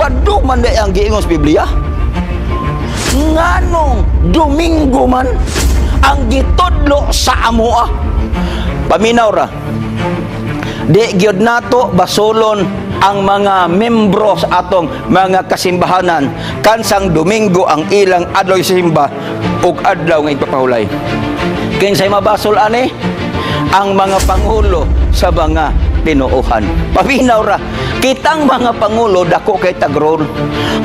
Sabado man di ang giingon sa Biblia. Nganong Domingo man ang gitudlo sa amoa? Paminaw ra. Di gyud nato basolon ang mga membro sa atong mga kasimbahanan kansang Domingo ang ilang adlaw sa simba ug adlaw nga igpapahulay. Kinsay mabasol ani? Ang mga pangulo sa mga tinuohan. Paminaw ra, kitang mga pangulo dako kay tagrol.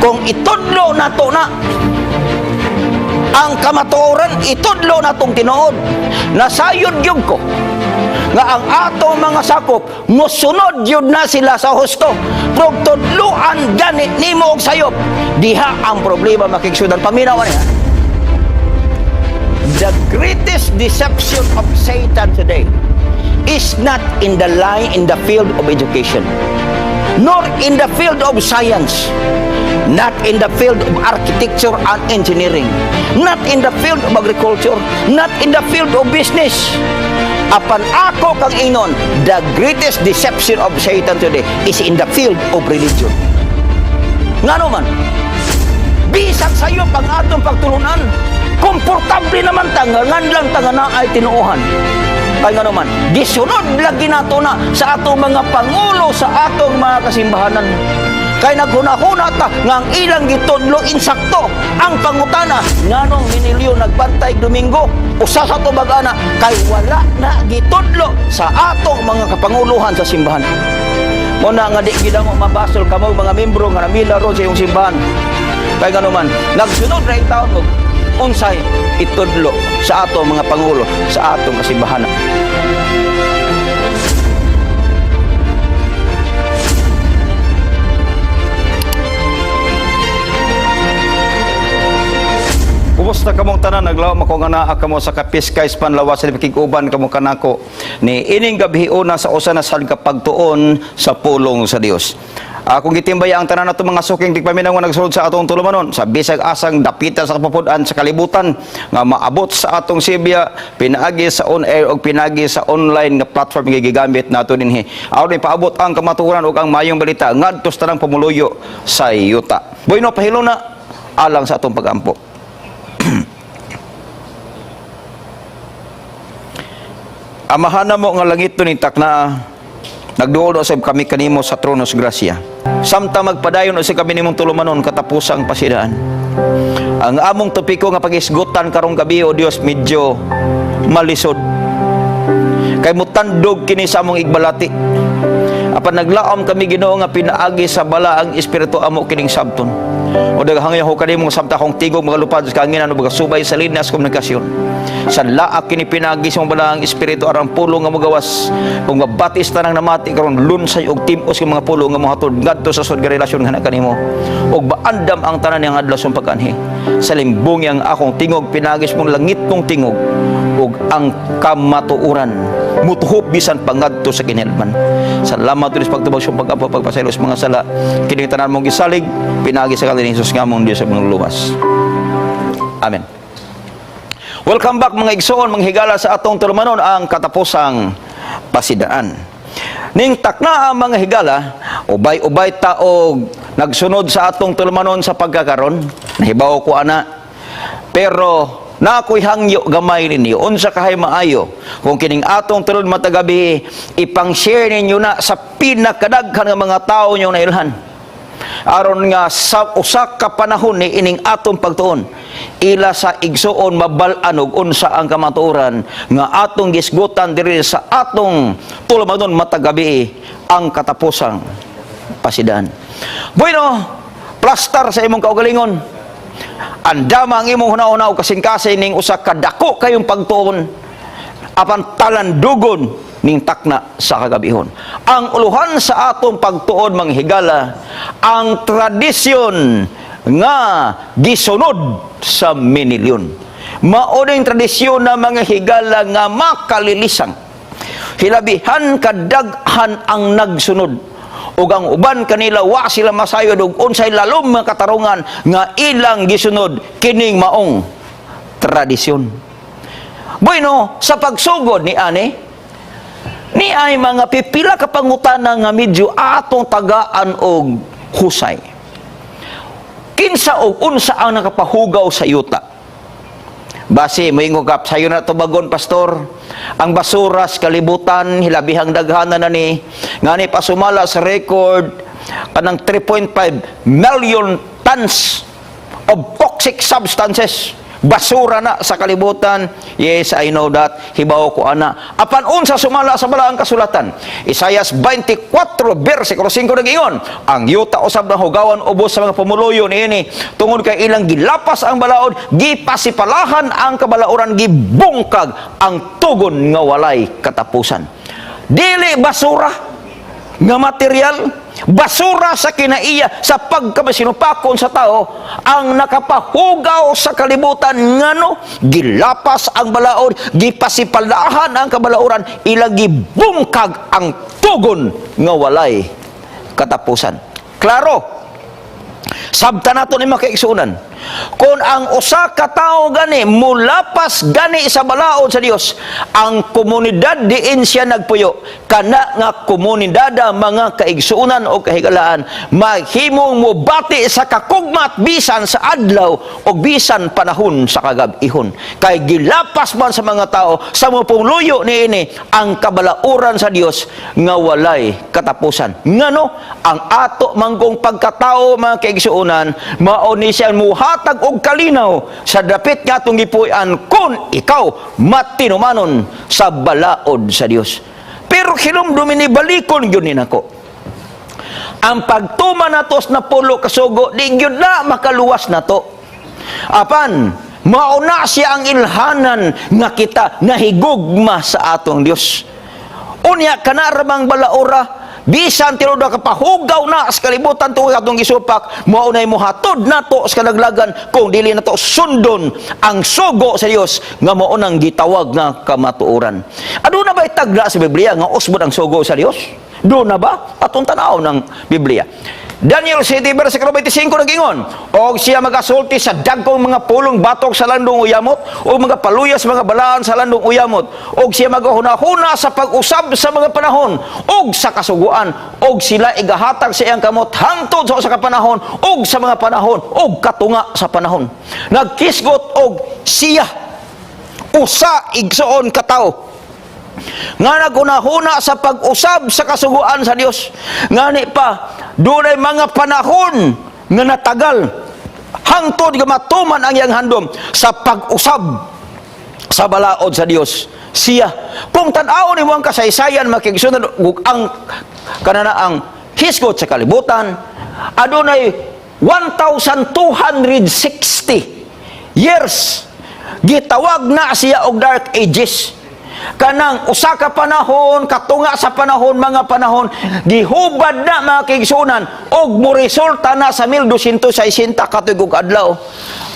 Kung itudlo nato na ang kamatuoran, itudlo natong tinuod. Nasayod gyud ko nga ang atong mga sakop mosunod gyud na sila sa husto. Pero tudluan gani nimo og sayop, diha ang problema, makigsudan. Paminaw ani ha. The greatest deception of Satan today is not in the line in the field of education, nor in the field of science, not in the field of architecture and engineering, not in the field of agriculture, not in the field of business. Apan ako kang ingnon, the greatest deception of Satan today is in the field of religion. Ngano man, bisag sayop ang atong pagtulunan, komportable naman ta nga nganlang ta nga naay tinuohan. Kay ngano man, gisunod lagi nato na sa atong mga pangulo sa atong mga kasimbahanan. Kay naghuna-huna ta nga ang ilang gitudlo insakto. Ang pangutana, nganong minilyo nagbantay Domingo? Usa sa tubag ana, kay wala na gitudlo sa atong mga kapanguluhan sa simbahan. Mao na nga di gid mo mabasol kamo mga membro nga namila ron sa iyong simbahan. Kay ngano man, nagsunod ra taon og unsay itudlo sa atong mga pangulo sa atong kasimbahan. Kumusta kamong tanan? Naglaom ako nga naa kamo sa Kapiskay Panlawas sa pakig-uban kamo kanako ni ining gabi una sa usa na sad ka pagtuon sa pulong sa Dios. Akong gitimbay ang tanan nato mga suking tigpaminaw nga nagsulod sa atong tulumanon sa bisag asang dapita sa kapupud-an sa kalibutan nga maabot sa atong Sibya pinaagi sa on air og pinaagi sa online nga platform nga gigamit nato dinhi. Aron ipaabot ang kamatuoran ug ang maayong balita ngadto sa tanang pumuluyo sa yuta. Bueno, pahilo na alang sa atong pagampo. Amahan mo nga langit ni takna, nagduol usab kami kanimo sa tronos grasya. Samtang magpadayon usab kami nimong tulumanon katapusang pasidaan. Ang among topiko nga pagisgutan karong gabi, o Dios, medyo malisod. Kay mutandog kini sa among igbalati. Apan naglaom kami, Ginoo, nga pinaagi sa Balaang Espiritu amo kining sabton. O daghang ho kanimo samtang akong tingog magalupad sa kahanginan o magasubay sa linyas komunikasyon. Sa laak kini pinaagi sa mong Balaang Espiritu aron pulong nga mogawas kung mabatis tanang namati karon lunsay og tim-os nga mga pulong nga mohatod ngadto sa sud nga relasyon nga kanimo ug maandam ang tanan niyang adlaw sa pag-anhi. Sa limbong ang akong tingog pinaagi sa mong langit mong tingog ug ang kamatuoran mutuhop bisan pangadto sa kinahilman. Salamat, Diyos, pagtubag sa pag-ampo, pagpasaylo sa mga sala. Kini tanan mong gisalig pinaagi sa ngalan ni Jesus nga among Dios sa mga luwas. Amen. Welcome back, mga igsoon, mga higala, sa atong tulumanon, ang katapusang pasidaan. Ning takna ang mga higala, ubay-ubay ta og nagsunod sa atong tulumanon sa pagkakaron, nahibaw ko ana. Pero na ako'y hangyo gamay ninyo, unsa kahay maayo kung kining atong tulod matagabi ipang-share ninyo na sa pinakadaghan nga mga tao nyo nailhan, aron nga sa usa ka panahon ni ining atong pagtuon ila sa igsuon mabal-an og unsa ang kamatuoran nga atong gisgutan diri sa atong tulumanon matagabi, ang katapusang pasidan. Bueno, plastar sa imong kaugalingon. Andama ang imong huna-huna og kasing-kasing ning usa ka dako kayong pagtuon apan talandugon ning takna sa kagabihon. Ang uluhan sa atong pagtuon, mga higala, ang tradisyon nga gisunod sa Minilyon. Mao ning tradisyon na, mga higala, nga makalilisang. Hilabihan kadaghan ang nagsunod ug ang uban kanila wa sila masayod og unsay lalom nga katarungan nga ilang gisunod kining maong tradisyon. Bueno, sa pagsugod ni ani, ni ay mga pipila ka pangutana nga medyo atong tagaan og husay. Kinsa og unsa ang nakapahugaw sa yuta? Basi moingon ka, "Sayo na tubagon, pastor. Ang basura sa kalibutan, hilabihang daghana na ni. Ngani pasumala sa record, kanang 3.5 million tons of toxic substances. Basura na sa kalibutan." Yes, I know that. Hibaw ko ana. Apan unsa sumala sa balaang kasulatan? Isaias 24 versikulo 5 nag-ingon, "Ang yuta usab nahugawan ubos sa mga pumuluyo niini tungod kay ilang gilapas ang balaod, gipasipalahan ang kabalauran, gibungkag ang tugon nga walay katapusan." Dili basura nga material, basura sa kinaiya, sa pagkamasinupakon sa tao, ang nakapahugaw sa kalibutan. Ngano? Gilapas ang balaod, gipasipalahan ang kabalauran, ilang gibungkag ang tugon nga walay katapusan. Klaro. Sabta nato ni, mga kaigsuonan. Kung ang usa ka tawo gani mulapas gani sa balaod sa Dios, ang komunidad diin siya nagpuyo, kana nga komunidad, mga kaigsuonan o kahigalaan, mahimong mobati sa kakugmat bisan sa adlaw o bisan panahon sa kagab-ihon. Kay gilapas man sa mga tao sa mopumuluyo niini ang kabalauran sa Dios nga walay katapusan. Ngano? Ang ato manggong pagkatao, mga kaigsuonan, mao ni siya muhatag og kalinaw sa dapit nga atong gipuy-an kung ikaw matinumanon sa balaod sa Dios. Pero hinumdumi ni, balikon gyud ni nako. Ang pagtuman nato sa napulo ka sugo, di gyud na makaluwas nato. Apan mao na siya ang ilhanan nga kita nahigugma sa atong Dios. Unya kana ramang balaora, bisan tinuod kapahugaw na sa kalibutan tungod atong gisupak, mao nay mohatod nato sa kalaglagan kung dili nato sundon ang sugo sa Dios nga mao nang gitawag nga kamatuoran. Aduna ba tagda sa Biblia nga usbon ang sugo sa Dios? Duna ba? Atong tan-aw ng Biblia. Daniel 7 versikulo 25 nagingon, "Og siya magasulti sa dagkong mga pulong batok sa landong uyamot o mga paluyas mga balaan sa landong uyamot, og siya magahuna-huna sa pag-usab sa mga panahon og sa kasuguan, og sila igahatag sa iyang kamot hangtod sa usa ka panahon og sa mga panahon og katunga sa panahon." Nagkisgot og siya, usa, igsoon, katawo nga naghunahuna sa pag-usab sa kasuguan sa Dios. Ngani pa, dunay mga panahon nga natagal hangtod nga matuman ang iyang handom sa pag-usab sa balaod sa Dios. Siya, kung tan-awon nimo ang kasaysayan, makigsunan, ug ang kanana ang hisgot sa kalibutan, adunay 1,260 years gitawag na siya og Dark Ages, kanang usa ka panahon, katunga sa panahon, mga panahon gihubad na, mga kaigsuonan, og moresulta na sa 1260 ka tuig ug adlaw.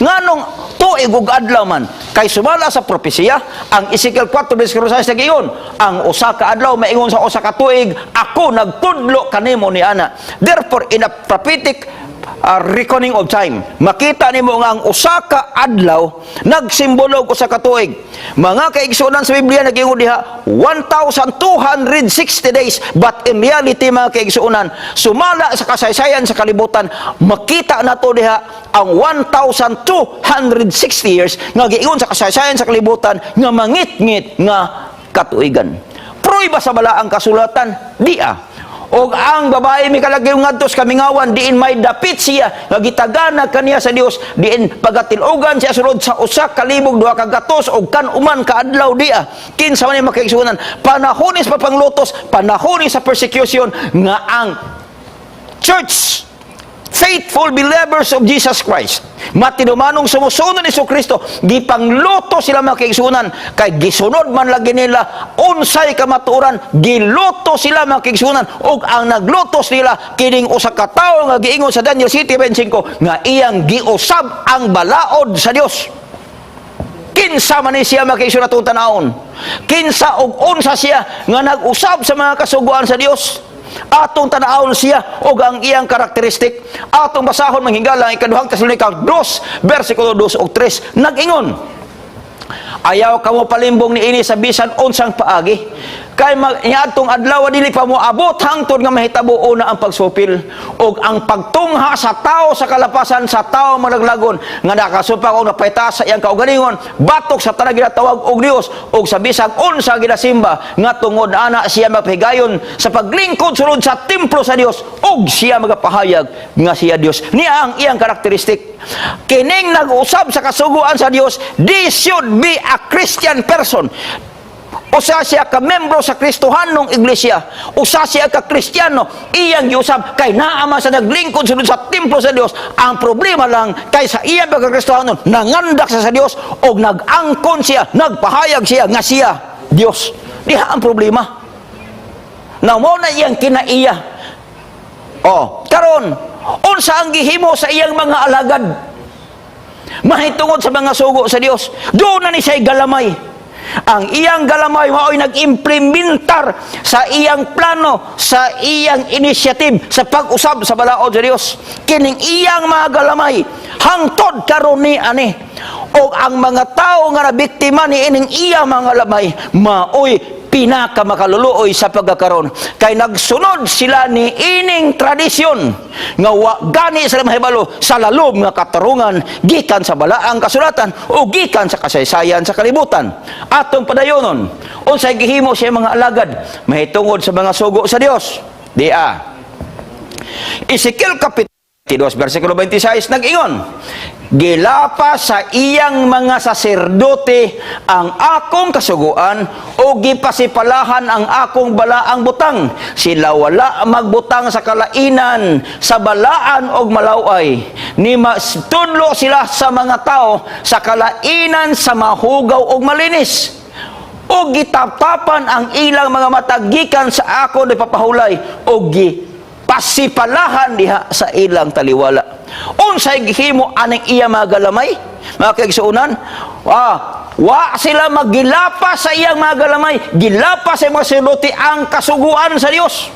Nganong tuig ug adlaw man? Kay sumala sa propesiya ang Ezekiel 4:6, nagingon ang usa ka adlaw maingon sa usa ka tuig. Ako nagtudlo kanimo ni ana. Therefore, in a prophetic reckoning of time, makita nimo nga ang usa ka adlaw nagsimbolo og usa ka tuig. Mga kaigsuonan, sa Biblia nagingon diha 1,260 days, but in reality, mga kaigsuonan, sumala sa kasaysayan sa kalibutan, makita nato diha ang 1,260 years nga giingon sa kasaysayan sa kalibutan nga mangitngit nga katuigan. Prueba sa balaang kasulatan dia. Og ang babae mikalagyo ngadto sa kamingawan diin may dapit siya nga gitagana kaniya sa Dios, diin pagatil-ogan siya sulod sa 1,200 og kan-uman ka adlaw dia. Kinsa man ni, makaigsuonan? Panahon sa panglutos, panahon sa persecution nga ang church, faithful believers of Jesus Christ, matinumanong sumusunod ni Kristo, gipangluto sila, mga kaigsuonan, kay gisunod man lagi nila unsay kamatuoran. Giluto sila, mga kaigsuonan, ug ang naglutos nila kining usa ka tawo nga giingon sa Daniel 7:25 nga iyang giusab ang balaod sa Dios. Kinsa man ni siya, mga kaigsuonan, atong tanawon? Kinsa ug unsa siya nga nag-usab sa mga kasuguan sa Dios? Atong tanawon siya og ang iyang karakteristik. Atong basahon, manghigala, ang Ikaduhang Tesalonika 2 versikulo 2 ug 3. Nag-ingon, "Ayaw kamo palimbong niini sa bisan unsang paagi. Kay niadtong adlaw dili pa moabot hangtod nga mahitabo una ang pagsupil ug ang pagtungha sa tao sa kalapasan sa tao malaglagon nga nakasupak og napayta sa iyang kaugalingon batok sa tanang ginatawag og Dios ug sa bisag unsa ginasimba, nga tungod ana siya magpahigayon sa paglingkod sulod sa templo sa Dios ug siya magapahayag nga siya Dios. Niya ang iyang karakteristik. Kining nag-usab sa kasuguan sa Dios, this should be a Christian person. Usa siya ka membro sa Kristohanong Iglesia. Usa siya ka Kristiyano. Iyang giusab kay naa man sa naglingkod sulod sa templo sa Dios. Ang problema lang kay sa iyang pagka-Kristohanon, nangandak siya sa Dios og nag-angkon siya, nagpahayag siya nga siya Dios. Diha ang problema. Now, mao na iyang kinaiya. Oh, karon, unsa ang gihimo sa iyang mga alagad mahitungod sa mga sugo sa Dios? Duna ni siya'y galamay. Ang iyang galamay mao'y nag-implementar sa iyang plano, sa iyang initiative sa pag-usab sa balaod sa Dios. Kining iyang mga galamay hangtod karon ni ani. O ang mga tao nga nabiktima ni ining iyang mga lamay mao'y pinakamakaluluoy sa pagkakaroon kay nagsunod sila ni ining tradisyon nga wa gani sila mahibalo sa lalom nga katarungan gikan sa balaang kasulatan o gikan sa kasaysayan sa kalibutan. Atong padayonon, unsay gihimo sa mga alagad mahitungod sa mga sugo sa Dios? Dia Ezekiel kapitulo 2 versikulo 26 nag-ingon, "Gilapa sa iyang mga saserdote ang akong kasuguan o gipasipalahan ang akong balaang butang. Sila wala magbutang sa kalainan, sa balaan og malaway. Ni tudlo sila sa mga tao sa kalainan sa mahugaw og malinis o gitaptapan ang ilang mga mata gikan sa ako ipapahulay o gipasipalahan diha sa ilang taliwala." Unsay gihimo aning iya mga galamay, mga kaigsuonan? Wa sila maggilapa sa iyang mga galamay, gilapa sa mga saserdote ang kasuguan sa Dios.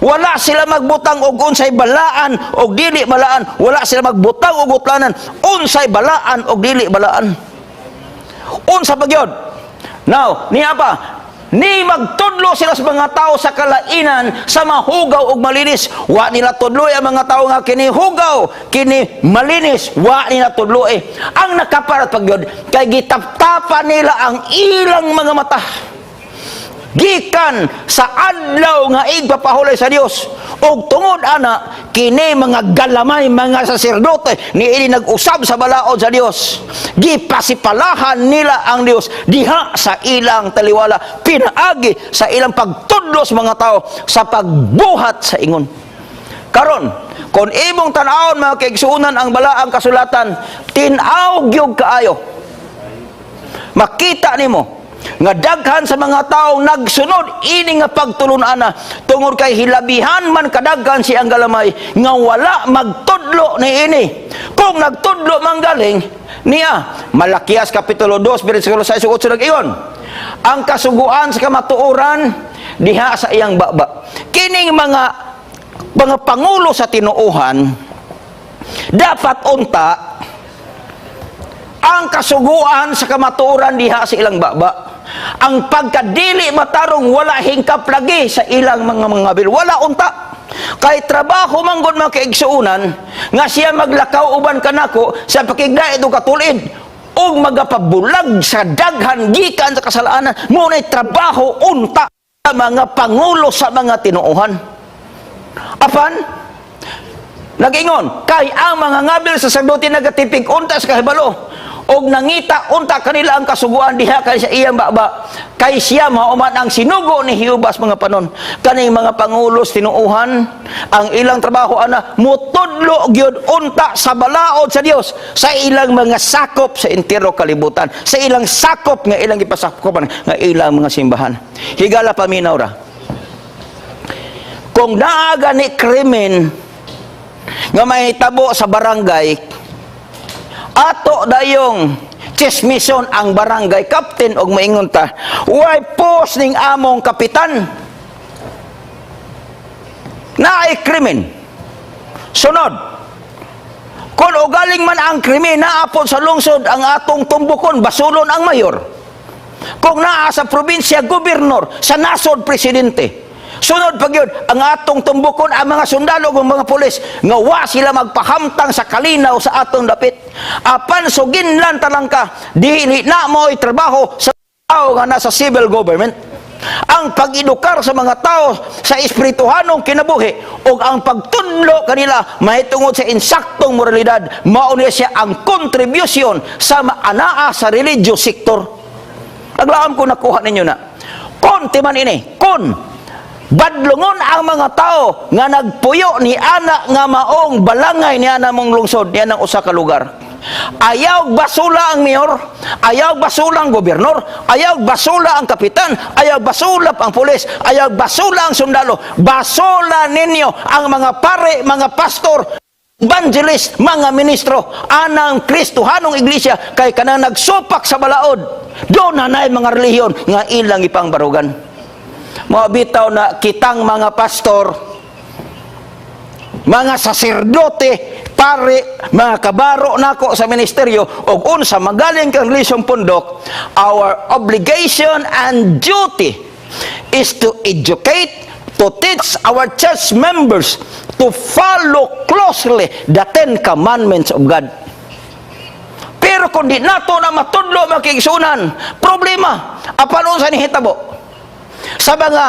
Wala sila magbutang og unsay balaan og dili balaan. Wala sila magbutang og utlanan unsay balaan og dili balaan. Unsa pa gyud? Now, niya pa, ni magtudlo sila sa mga tao sa kalainan sa mahugaw og malinis. Wa nila tudloy ang mga tao nga kini hugaw, kini malinis. Wa nila tudloy. Ang nakaparat pa gyud kay gitaptapan nila ang ilang mga mata gikan sa adlaw nga igpapahulay sa Dios. Ug tungod ana, kini mga galamay, mga saserdote niini nag-usab sa balaod sa Dios, gipasipalahan nila ang Dios diha sa ilang taliwala pinaagi sa ilang pagtudlo sa mga tao sa pagbuhat sa ingon. Karon, kung imong tan-awon, mga kaigsuonan, ang balaang kasulatan, tin-aw gyud kaayo, makita nimo nga daghan sa mga tao nagsunod ini nga pagtulun-ana tungod kay hilabihan man kadaghan si ang galamay nga wala magtudlo ni ini. Kung nagtudlo man galing niya, Malakias kapitulo 2 bersikulo 6 ug 8 nag-ingon, ang kasuguan sa kamatuoran diha sa iyang baba. Kining mga pangulo sa tinuohan, dapat unta ang kasuguan sa kamatuoran diha sa ilang baba. Ang pagkadili matarong wala hingkap lagi sa ilang mga bil. Wala unta. Kay trabaho man gud, mga kaigsuonan, nga siya maglakaw uban kanako sa pakigdait og katulid ug magapabulag sa daghan gikan sa kasalanan. Mao nay trabaho unta sa mga pangulo sa mga tinuohan. Apan nagingon, kay ang mga ngabil sa saserdote nagatipig unta sa kahibalo og nangita unta kanila ang kasuguan diha kay sa iyang baba, kay siya mao man ang sinugo ni Jehova sa mga panon. Kaning mga pangulos tinuohan, ang ilang trabaho ana mutudlo gyud unta sa balaod sa Dios sa ilang mga sakop sa entero kalibutan, sa ilang sakop nga ilang gipasakopan nga ilang mga simbahan. Higala, paminaw ra. Kung naa gani krimen nga mahitabo sa barangay, ato dayong chismison ang barangay captain og maingon ta, "Way post ning among kapitan, naay krimen." Sunod, kung ugaling man ang krimen naa pod sa lungsod, ang atong tumbukon, basulon ang mayor. Kung naa sa probinsya, gobernador, sa nasod, presidente. Sunod pa gyud ang atong tumbukon ang mga sundalo ug mga pulis nga wa sila magpahamtang sa kalinaw sa atong dapit. Apan suginlan talangka, dili na mo'y trabaho sa tao nga nasa civil government. Ang pag-edukar sa mga tao sa espirituhanong kinabuhi ug ang pagtudlo kanila mahitungod sa insaktong moralidad, mao ni siya ang contribution sa anaa sa religious sector. Naglaom ko nakuha ninyo na. Kon ti man ini, kon badlongon ang mga tao nga nagpuyo ni ana nga maong balangay ni ana mong lungsod, ni anang usa ka lugar. Ayaw basula ang mayor, ayaw basula ang gobernador, ayaw basula ang kapitan, ayaw basula ang pulis, ayaw basula ang sundalo. Basula ninyo ang mga pare, mga pastor, evangelist, mga ministro, anang Kristohanong iglesia, kay kanang nagsupak sa balaod. Doon na na'y mga relihiyon nga ilang ipang barugan. Mga bitaw na kitang mga pastor, mga saserdote, pare, mga kabaro nako sa ministeryo ug unsa magaling kang relihiyon pundok, our obligation and duty is to educate, to teach our church members to follow closely the Ten Commandments of God. Pero kung di nato na matudlo, mga kaigsuonan, problema. Apan unsa ni hitabo sa mga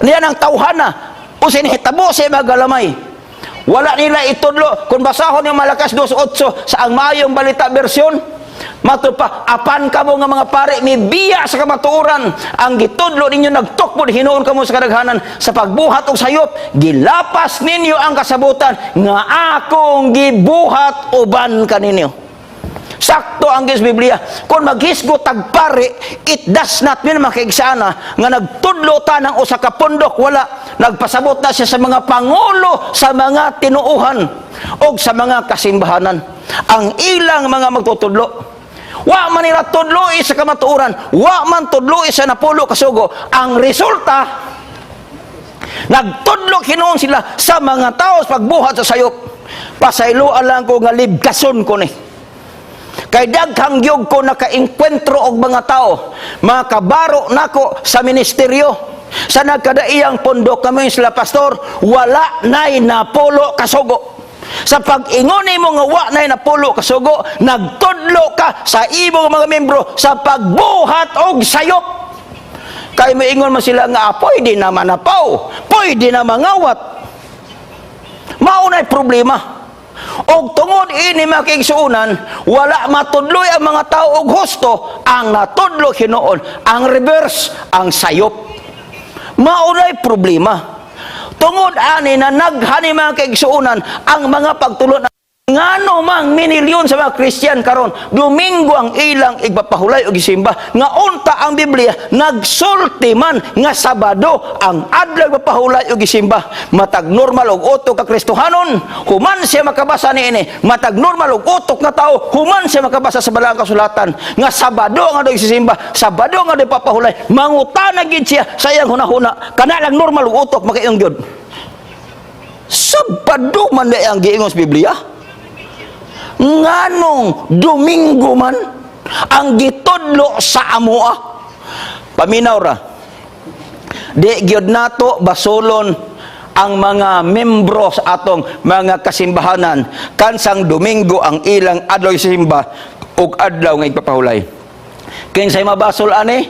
niya ng tawhana, unsa ni hitabo sa mga galamay? Wala nila itudlo. Kung basahon yung Malakas 2.8 sa Ang Maayong Balita version, matud pa, "Apan kamo nga mga pare, mibiya sa kamatuoran. Ang gitudlo ninyo, nagtukmod hinuon kamo sa kadaghanan sa pagbuhat og sayop. Gilapas ninyo ang kasabutan nga akong gibuhat uban kaninyo." Sakto ang gis Biblia. Kung maghisgot tag pare, it does not mean, makigsana, nga nagtudlo ta ng usa ka pundok, wala. Nagpasabot na siya sa mga pangulo sa mga tinuuhan o sa mga kasimbahanan. Ang ilang mga magtutudlo. Wa man nila tudloi sa kamatuoran, wa man tudloi sa napulo kasugo. Ang resulta, nagtudlo hinuon sila sa mga tao sa pagbuhat sa sayop. Pasayloan lang ko nga libkason ko ni. Kay daghang gyud ko nakaengkwentro og mga tao, mga kabaro nako sa ministeryo, sa nagkadaiyang pundok kami sila, "Pastor, wala nay napulo kasugo." Sa pag-ingon nimo nga wa nay napulo kasugo, nagtudlo ka sa imong mga membro sa pagbuhat og sayop. Kay moingon man sila nga pwede na manapaw, pwede na mangawat. Mao na'y problema. Og tungod ini, mga kaigsuonan, wala matudloy ang mga tao og husto, ang natudlo hinuon, ang reverse, ang sayop. Mao na'y problema. Tungod ani na naghani, mga kaigsuonan, ang mga pagtulon. Ngano mang minilyon sa mga Kristiyan karon, Domingo ang ilang igpapahulay og gisimba, nga unta ang Biblia nagsulti man nga Sabado ang adlaw igpapahulay og gisimba? Matag normal og utok ka Kristohanon, human siya makabasa niini. Matag normal og utok nga tao, human siya makabasa sa Balaang Kasulatan nga Sabado ang adlaw gisimba, Sabado ang adlaw papahulay, mangutana gid siya sa iyang hunahuna. Kana lang normal og utok makaingon gyud, "Sabado man na ang giingon sa Biblia, nganong Domingo man ang gitudlo sa amoa?" Paminaw ra. Di gyud nato basolon ang mga membro sa atong mga kasimbahanan kansang Domingo ang ilang adlaw simba ug adlaw nga igpapahulay. Kinsay mabasol ani?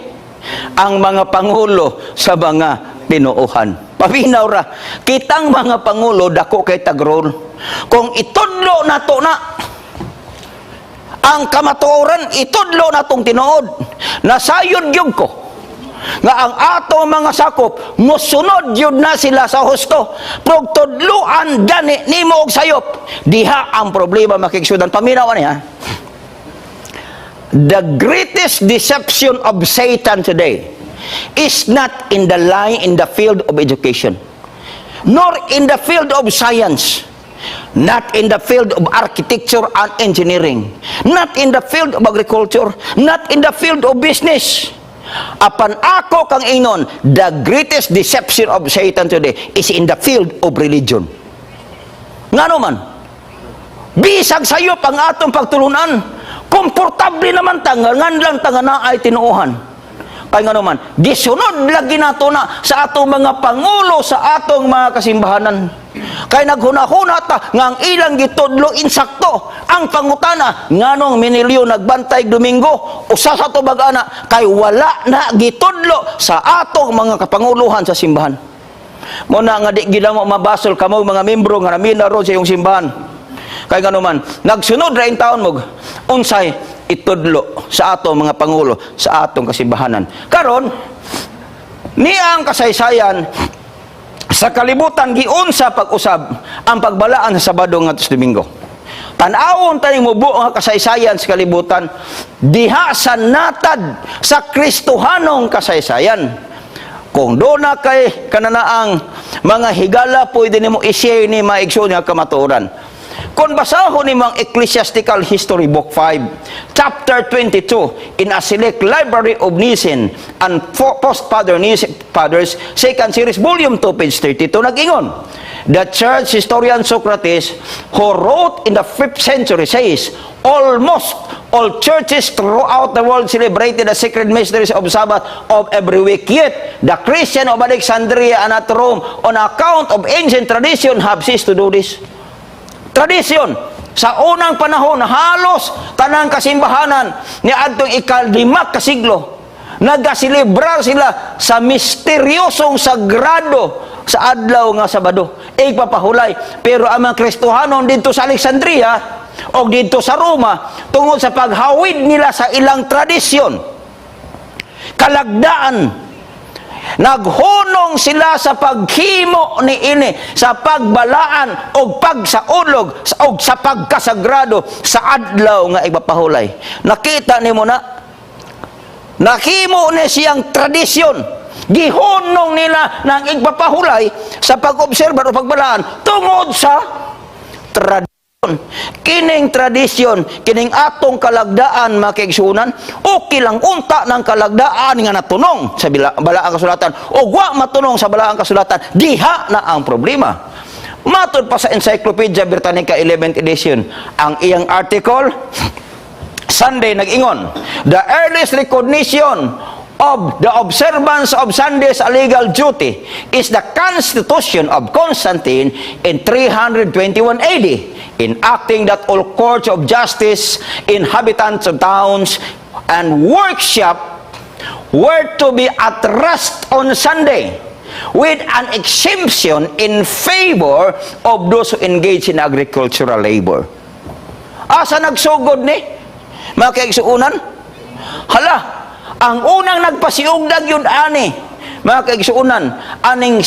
Ang mga pangulo sa mga tinuohan. Paminaw ra. Kitang mga pangulo, dako kay tag-role. Kung itudlo nato na ang kamatuoran, itudlo natong tinuod, nasayod gyud ko nga ang ato mga sakop mosunod gyud na sila sa husto. Pero tudluan gani nimo og sayop, diha ang problema, makigsudan. Paminaw ani ha. The greatest deception of Satan today is not in the line in the field of education, nor in the field of science, not in the field of architecture and engineering, not in the field of agriculture, not in the field of business. Apan ako kang ingnon, the greatest deception of Satan today is in the field of religion. Ngano man? Bisag sayop ang atong pagtulunan, komportable naman ta nga nganlang ta nga naay tinuohan. Kay ngano man, gisunod lagi nato na sa atong mga pangulo sa atong mga kasimbahanan. Kay naghuna-huna ta nga ang ilang gitudlo insakto. Ang pangutana, nganong minilyo nagbantay Domingo? Usa sa tubag ana, kay wala na gitudlo sa atong mga kapanguluhan sa simbahan. Mao na nga di gid mo mabasol kamo mga membro nga namina ron sa iyong simbahan. Kay ngano man, nagsunod ra taon mo unsay itudlo sa atong mga pangulo sa atong kasimbahanan. Karon, niya ang kasaysayan sa kalibutan, giunsa pag-usab ang pagbalaan sa Sabado ngadto sa Domingo. Tan-awon tayo mo buo nga kasaysayan sa kalibutan diha sa natad sa Kristohanong kasaysayan. Kung duna kay kananaang mga higala, pwede nimo i-share ni mga igsoon nga kamatuoran. Kung basahon nimo ang Ecclesiastical History Book 5, Chapter 22, in a Select Library of Nicene and Post-Father Nicene Fathers, Second Series, Volume 2, page 32, nag-ingon: "The church historian Socrates, who wrote in the 5th century, says, 'Almost all churches throughout the world celebrated the sacred mysteries of Sabbath of every week. Yet, the Christian of Alexandria and at Rome, on account of ancient tradition, have ceased to do this.'" Tradisyon. Sa unang panahon, halos tanang kasimbahanan ni adtong 5 ka siglo, nagaselebrar sila sa misteryosong sagrado sa adlaw nga Sabado, igpapahulay. Pero ang mga Kristohanon dito sa Alexandria o dito sa Roma, tungod sa paghawid nila sa ilang tradisyon, kalagdaan, naghunong sila sa paghimo ni ini sa pagbalaan og pagsaulog og sa pagkasagrado sa adlaw nga igpapahulay. Nakita nimo na nahimo ni siyang tradisyon. Gihunong nila ng igpapahulay sa pag-obserba o pagbalaan tungod sa tradisyon. Kining tradisyon, kining atong kalagdaan, mga kaigsunan, okay lang unta ng kalagdaan nga natunong sa balaang kasulatan o wa matunong sa balaang kasulatan, diha na ang problema. Matod pa sa Encyclopedia Britannica 11th edition, ang iyang article, Sunday, nag-ingon, "The earliest recognition of the observance of Sunday as a legal duty is the Constitution of Constantine in 321 AD, enacting that all courts of justice, inhabitants of towns, and workshop were to be at rest on Sunday, with an exemption in favor of those who engage in agricultural labor." Asa nagsugod ni, mga kaigsuunan? Hala, ang unang nagpasiugdag yun ani, mga kaigsuunan, aning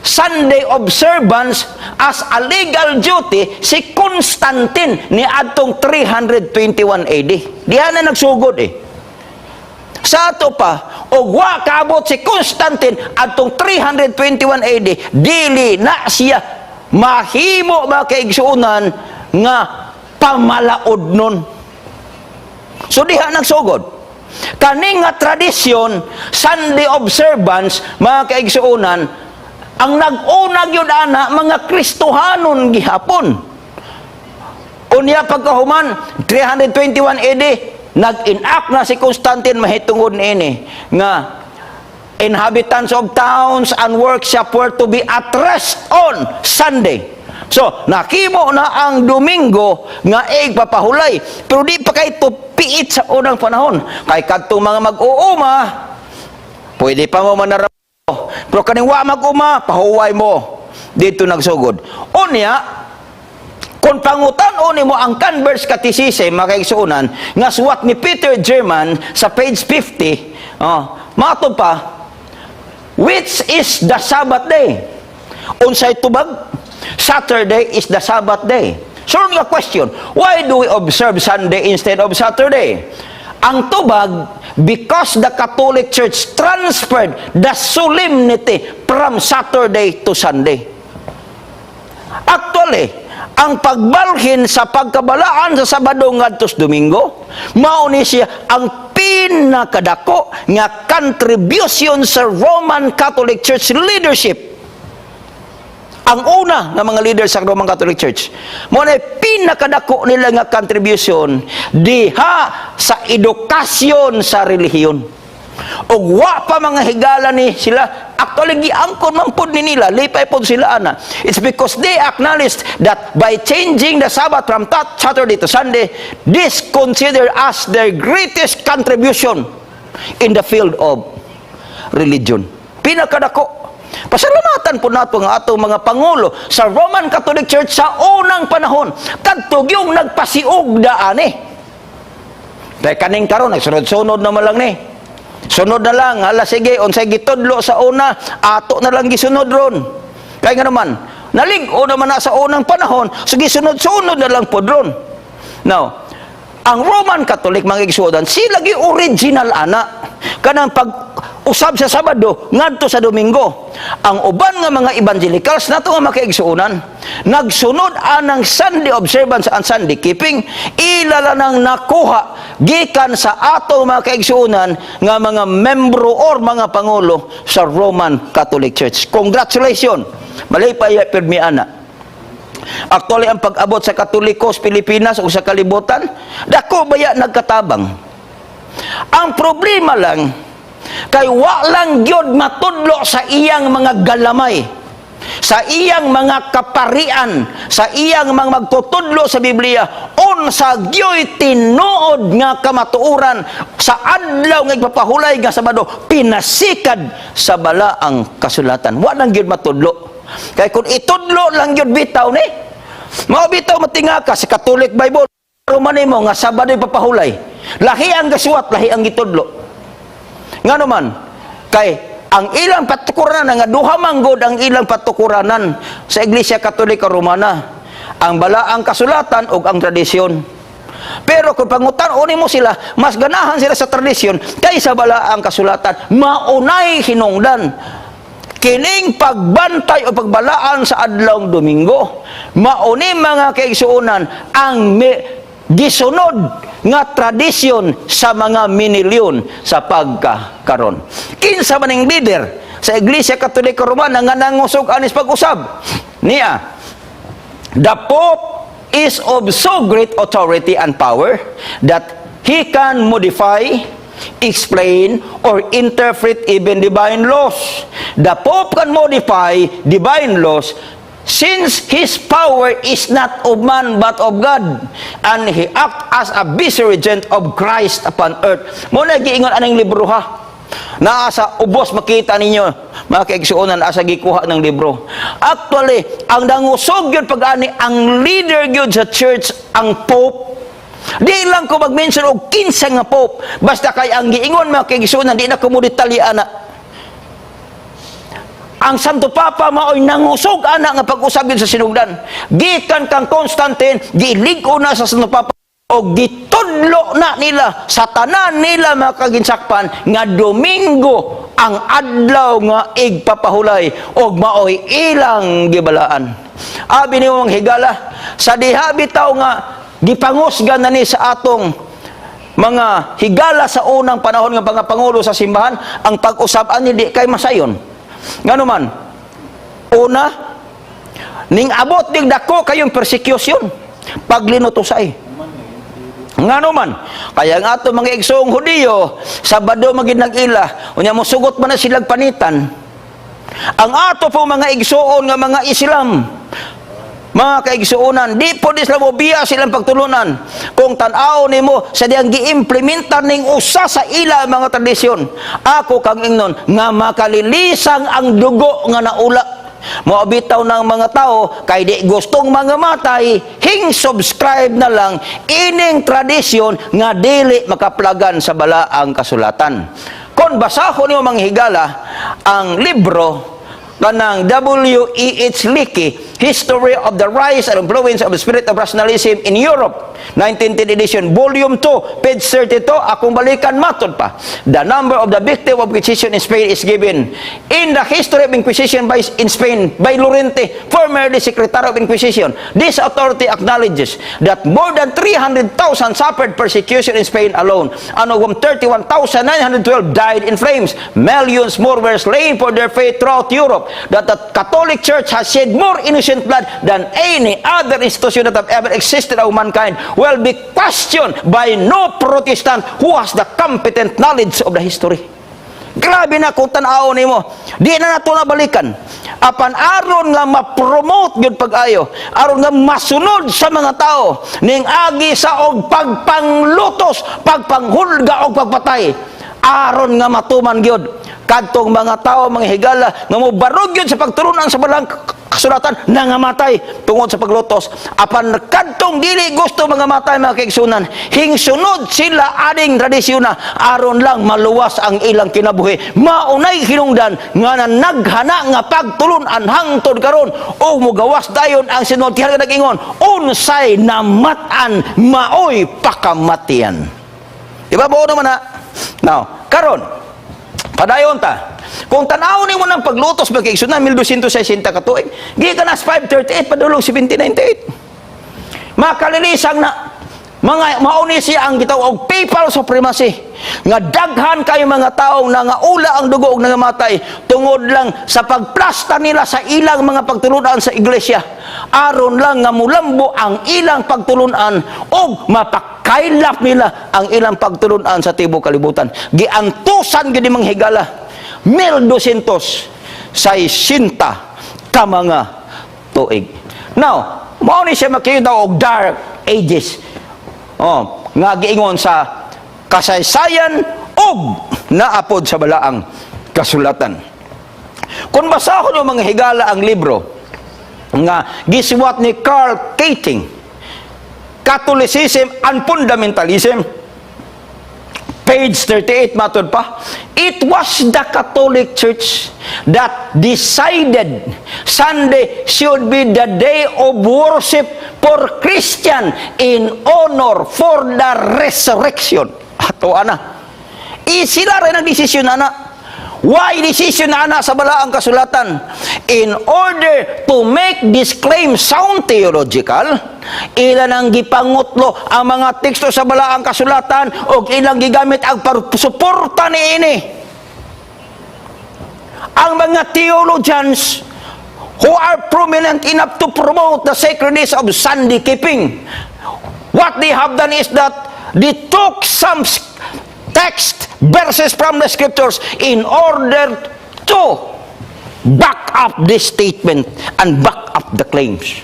Sunday observance as a legal duty, si Constantine ni adtong 321 AD. Diha na nagsugod eh. Sa ato pa, og wa kaabot si Constantine adtong 321 AD, dili na siya mahimo, mga kaigsuonan, nga pamalaod nun. So diha nagsugod. Kani nga tradisyon, Sunday observance, mga kaigsuonan, ang nag-una gyud ana mga Kristohanon gihapon. Unya pagkahuman 321 AD, nag-enact na si Constantine mahitungod niini nga inhabitants of towns and workshop were to be at rest on Sunday. So, nakimo na ang Domingo nga igpapahulay. Pero di pa kay piit sa unang panahon. Kay kadtong mga mag-uuma, pwede pa mo manarabo. Pero kaning wa mag-uma, pahuway mo. Dito nagsugod. Unya, kung pangutan-on mo ang Converse Catechism, mga kaigsuonan, nga suwat ni Peter German sa page 50, oh, matod pa, "Which is the Sabbath day?" Unsay tubag? "Saturday is the Sabbath day." So, nga question, "Why do we observe Sunday instead of Saturday?" Ang tubag, "Because the Catholic Church transferred the solemnity from Saturday to Sunday." Actually, ang pagbalhin sa pagkabalaan sa Sabado ngadto sa Domingo, mao ni siya ang pinakadako nga contribution sa Roman Catholic Church leadership. Ang una nga mga leaders sa Roman Catholic Church, mao na pinakadako nila nga contribution diha sa edukasyon sa relihiyon. Ug wa pa mga higala ni sila. Actually, giangkon man pud ni nila, lipay pud sila ana. It's because they acknowledged that by changing the Sabbath from Saturday to Sunday, this considered as their greatest contribution in the field of religion. Pinakadako. Pasalamatan po nato nga atong mga pangulo sa Roman Catholic Church sa unang panahon kadto yung nagpasiug daan eh. Kaya kaning karon nagsunod-sunod naman lang ni. Sunod na lang, hala sige, unsay gitudlo sa una, ato na lang gisunod ron. Kaya nga naman, nalig-o naman na sa unang panahon, sige, sunod-sunod na lang pod ron. Now, ang Roman Catholic, mga igsuonan, sila gi original ana. Kanang pag usab sa Sabado ngadto sa Domingo. Ang uban nga mga evangelicals nato nga makaigsuonan, nagsunod anang Sunday observance and Sunday keeping, ila lang nakuha gikan sa ato mga kaigsuonan nga mga membro or mga pangulo sa Roman Catholic Church. Congratulations. Malipay pirmi ana. Actually, ang pag-abot sa Katoliko sa Pilipinas o sa kalibutan, dako baya nagkatabang. Ang problema lang, kay wa lang gyud matudlo sa iyang mga galamay, sa iyang mga kaparian, sa iyang mga magtutudlo sa Biblia, unsa gyoy tinuod nga kamatuoran sa adlaw nga igpapahulay nga Sabado, pinasikad sa balaang kasulatan. Wa lang gyud matudlo. Kay kung itudlo lang gyud bitaw ni, mao bitaw matinga ka sa Catholic Bible, man nimo nga Sabado ipapahulay. Lahi ang gasuwat, lahi ang gitudlo. Nga naman, kay ang ilang patukuranan nga duha man gud ang ilang patukuranan sa Iglesia Katolika Romana, ang balaang kasulatan ug ang tradisyon. Pero kung pangutan-on mo sila, mas ganahan sila sa tradisyon kaysa balaang kasulatan. Maunay hinungdan kining pagbantay o pagbalaan sa adlawng Domingo. Mauni, mga kaigsuonan, ang gisunod nga tradisyon sa mga minilyon sa pagkakaron. Kinsa man ang leader sa Iglesia Katolika Romana nga nangusog anis pag-usab? Niya, the Pope is of so great authority and power that he can modify, explain, or interpret even divine laws. The Pope can modify divine laws since his power is not of man but of God and he act as a vicegerent of Christ upon earth. Mo na giingon anang libro ha. Naa sa ubos, makita ninyo, mga kaigsuonan, asa gikuha ng libro. Actually, ang nangusog yun pag-ani, ang leader yun sa church, ang Pope. Di lang ko mag-mention og kinsa nga Pope. Basta kay ang giingon, mga kaigsuonan, di na ko mo detalye ana. Ang Santo Papa mao'y nangusog ana nga pag-usab yun sa sinugdan. Gikan kang Constantine, gilig-o na sa Santo Papa o gitudlo na nila sa tanan nila mga kaginsakpan nga Domingo ang adlaw nga igpapahulay og maoy ilang gibalaan. Abi nimo, mga higala, sa diha bitaw nga gipangusgan na ni sa atong mga higala sa unang panahon nga mga pangulo sa simbahan ang pag-usab ani, di kay masayon. Ngano man, una, ning abot ning dako kayong persecution paglinutusay. Ngano man, kaya ang ato mga igsoong Hudiyo, Sabado magid nag-ila, unya mosugot man na silang panitan. Ang ato po mga igsoon nga mga Islam, mga kaigsuonan, di po di sila mobiya silang pagtulunan. Kung tan-aw nimo sa diyang giimplementar ning usa sa ila mga tradisyon, ako kang ingnon nga makalilisang ang dugo nga naula. Mao bitaw ng mga tao kay di gustong mga matay, hing subscribe na lang ining tradisyon nga dili makaplagan sa balaang kasulatan. Kung basahon nimo, mga higala, ang libro kanang W.E.H. Leakey, History of the Rise and Influence of the Spirit of Rationalism in Europe, 1910 edition, Volume 2, page 32, akong balikan matod pa. The number of the victim of Inquisition in Spain is given. In the History of Inquisition in Spain by Lorente, formerly Secretary of Inquisition, this authority acknowledges that more than 300,000 suffered persecution in Spain alone, and of whom 31,912 died in flames. Millions more were slain for their faith throughout Europe. That the Catholic Church has shed more innocent blood than any other institution that have ever existed of mankind will be questioned by no Protestant who has the competent knowledge of the history. Grabe na kung tan-awon nimo. Di na nato nabalikan. Apan aron nga ma-promote gyud pag-ayo, aron nga masunod sa mga tao ning agi sa og pagpanglutos, pagpanghulga og pagpatay, aron nga matuman gyud kadtong mga tao, mga higala, nga mobarog gyud sa pagtulunan sa Balaang Kasulatan, nangamatay tungod sa paglutos. Apan kadtong dili gusto mga matay, mga kaigsunan, hingsunod sila aning tradisyon na aron lang maluwas ang ilang kinabuhi. Maunay hinungdan nga naghana nga pagtulunan hangtod karon o mugawas dayon ang sinultihan nga nag-ingon, "Unsay namat-an maoy pakamatian." Di ba buo naman na? Now, karon, padayon ta. Kung tanaw nimo ng paglutos, mga kaigsunan, 1260 ka tuig, gikan na 538 padulong 1798. Makalilisang na mga mauni siya ang gitawag og papal supremacy nga daghan kay mga taong nangaula ang dugo ug nangamatay tungod lang sa pagplasta nila sa ilang mga pagtulunan sa iglesia aron lang nga mulambo ang ilang pagtulunan ug mapakaylap nila ang ilang pagtulunan sa tibuok kalibutan. Giantusan gid mga higala, 1260 ka mga tuig. Now, mao ni siya makita og Dark Ages. Oh, nga giingon sa kasaysayan ug naapod sa Balaang Kasulatan. Kung basahon mo, mga higala, ang libro nga gisuwat ni Karl Keating, Catholicism and Fundamentalism, page 38, matod pa, it was the Catholic Church that decided Sunday should be the day of worship for Christian in honor for the resurrection. Ato ana. Sila rin ang desisyon ana. Why decision na ana sa Balaang Kasulatan? In order to make this claim sound theological, ilan ang gipangutlo ang mga teksto sa Balaang Kasulatan o ilang gigamit ang suporta niini. Ang mga theologians who are prominent enough to promote the sacredness of Sunday keeping, what they have done is that they took some text verses from the scriptures in order to back up this statement and back up the claims.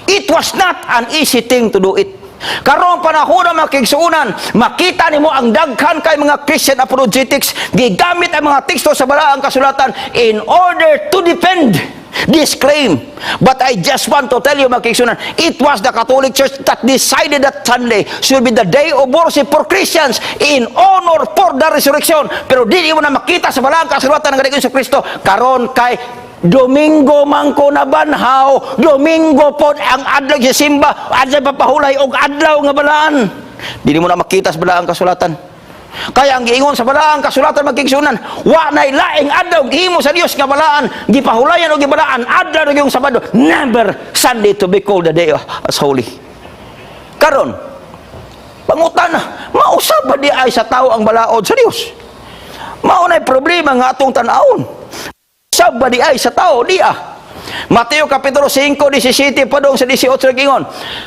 It was not an easy thing to do it. Karong panahon na, mga kaigsuonan, makita nimo ang daghan kay mga Christian apologetics gigamit ang mga teksto sa Balaang Kasulatan in order to defend this claim. But I just want to tell you, mga kaigsuonan, it was the Catholic Church that decided that Sunday should be the day of worship for Christians in honor for the resurrection. Pero dili mo na makita sa Balaang Kasulatan ng Hesus Kristo. Karon kay Domingo man ko nabanhaw, Domingo pod ang adlaw sa simba, adlaw papahulay og adlaw nga balaan. Dili mo na makita sa Balaang Kasulatan. Kaya ang giingon sa Balaang Kasulatan, mga kaigsuonan, wa nay laing adlaw gihimo sa Dios nga balaan, gipahulayan og gibalaan, adlaw na yung Sabado, never Sunday to be called the day as holy. Karon, pangutana, mausab ba di ay sa tao ang balaod sa Dios? Mao nay problema nga atong tan-awon. Usab ba di ay sa tao? Di ah. Mateo Kapitulo 5, 17 padung sa 18 nagingon,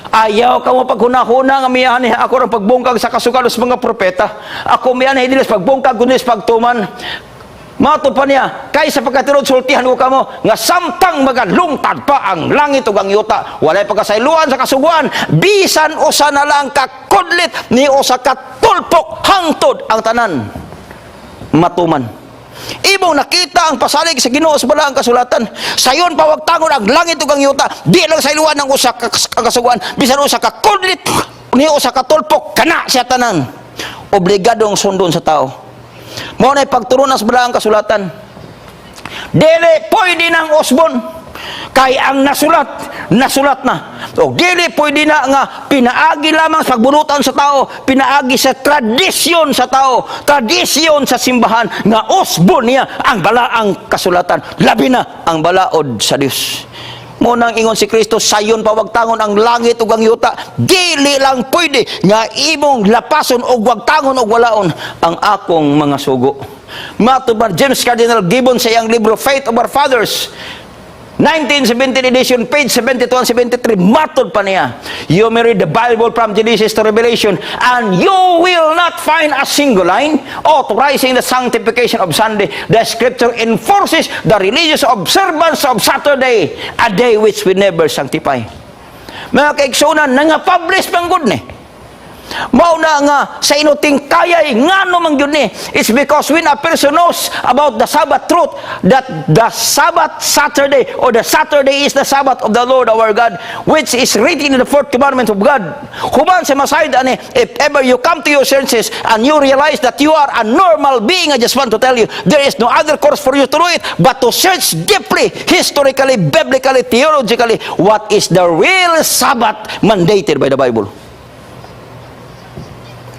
"Ayaw kamo paghunahuna nga mianhi ako ng pagbungkag sa kasuguan sa mga propeta. Ako mianhi dili sa pagbungkag kundi sa pagtuman." Mato pa niya, "Kay sa pagkatinuod sultihan ko kamo nga samtang magalungtad pa ang langit ug ang yuta, walay pagkasayloan sa kasuguan bisan usa na lang ka kudlit ni usa ka tulpok hangtod ang tanan matuman." Imong nakita ang pasalig sa Ginoo sa Balaang Kasulatan. Sayon pawagtangon ang langit ug ang yuta, di lang sayloan ng usa ka kasuguan, bisan usa ka kudlit ni usa ka tulpok, kana siya tanan. Obligadong sundon sa tao. Mao na pagturunan sa Balaang Kasulatan. Dili pwede nang usbon. Kay ang nasulat, nasulat na. O dili pwede na nga pinaagi lamang sa pagbunutan sa tao, pinaagi sa tradisyon sa tao, tradisyon sa simbahan nga usbon niya ang Balaang Kasulatan. Labi na ang balaod sa Dios. Mo nang ingon si Kristo, sayon pawagtangon ang langit ug ang yuta, dili lang pwede nga imong lapason og wagtangon og walaon ang akong mga sugo. Matod ba James Cardinal Gibbon sa iyang libro Faith of Our Fathers, 1917 edition, page 72 and 73, matod pa niya, "You may read the Bible from Genesis to Revelation and you will not find a single line authorizing the sanctification of Sunday. The scripture enforces the religious observance of Saturday, a day which we never sanctify." Mga kaigsunan, nga publish man gud ni. Mao na nga sa inuting kayay ngano man gyud ni. It's because when a person knows about the Sabbath truth, that the Sabbath Saturday or the Saturday is the Sabbath of the Lord our God, which is written in the fourth commandment of God. Human sa masayod ani, if ever you come to your senses and you realize that you are a normal being, I just want to tell you, there is no other course for you to do it but to search deeply, historically, biblically, theologically, what is the real Sabbath mandated by the Bible.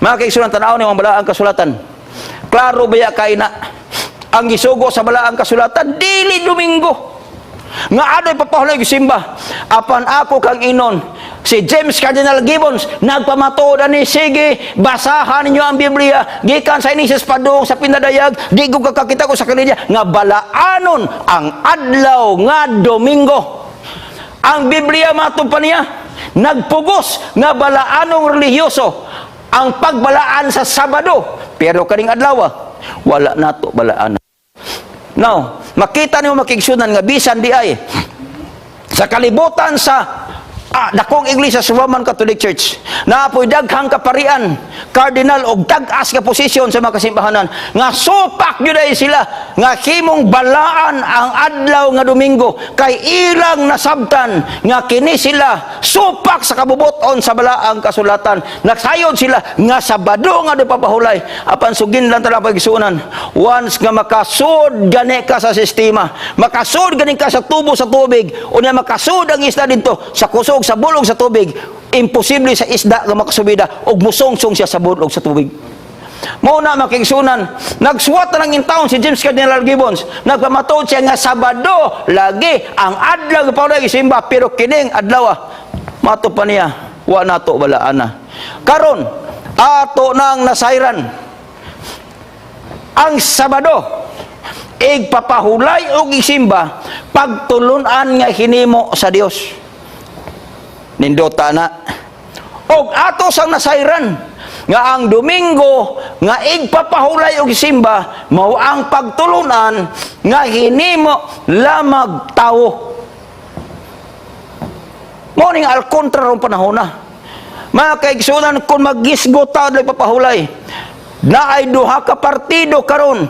Mga kaigsunan, tanaw ni ang balaang kasulatan. Klaro baya kay na ang gisugo sa balaang kasulatan dili Domingo nga adto'y papahulay simba. Apan ako kang inon, si James Cardinal Gibbons nagpamatuod ani, sige, basahan ninyo ang Biblia gikan sa Genesis padung sa Pinadayag, di ko kakakita ko sa kaniya nga balaanon ang adlaw nga Domingo. Ang Biblia, matod pa niya, nagpugos nga balaanong relihiyoso ang pagbalaan sa Sabado, pero kaning adlaw wala nato balaan. Now, makita niyo, makigsunan, nga bisan di ay sa kalibutan sa dakong iglesia sa Roman Catholic Church, naapoy daghang kaparian, cardinal og tag-as nga posisyon sa mga kasimbahanan nga supak gyud ay sila nga himong balaan ang adlaw nga Domingo kay ilang nasabtan nga kini sila supak sa kabubuton sa balaang kasulatan. Nagsayod sila nga Sabado nga do papahulay. Apan sugin lang tala pagisunan, once nga makasud gani ka sa sistema, makasud gani ka sa tubo sa tubig, unya makasud ang isda didto sa kusog sa bulog sa tubig, imposible sa isda nga makasubida og musungsong siya sa bulog sa tubig. Mao na, makigsunan, nagsuwat na lang in town si James Cardinal Gibbons. Nagpamatuod siya nga Sabado lagi ang adlaw nga paulay simba, pero kining adlaw, mato pa niya, wa nato balaan na. Karon ato nang nasayran ang Sabado igpapahulay og isimba pagtulunan nga hinimo sa Dios. Nindota na. Og ato sang nasayran nga ang Domingo nga igpapahulay og simba mao ang pagtulunan nga hinimo lamag tawo. Mao ning al kontra rong panahon na. Mga kaigsunan, kung magisgo ta papahulay, naay duha ka partido karon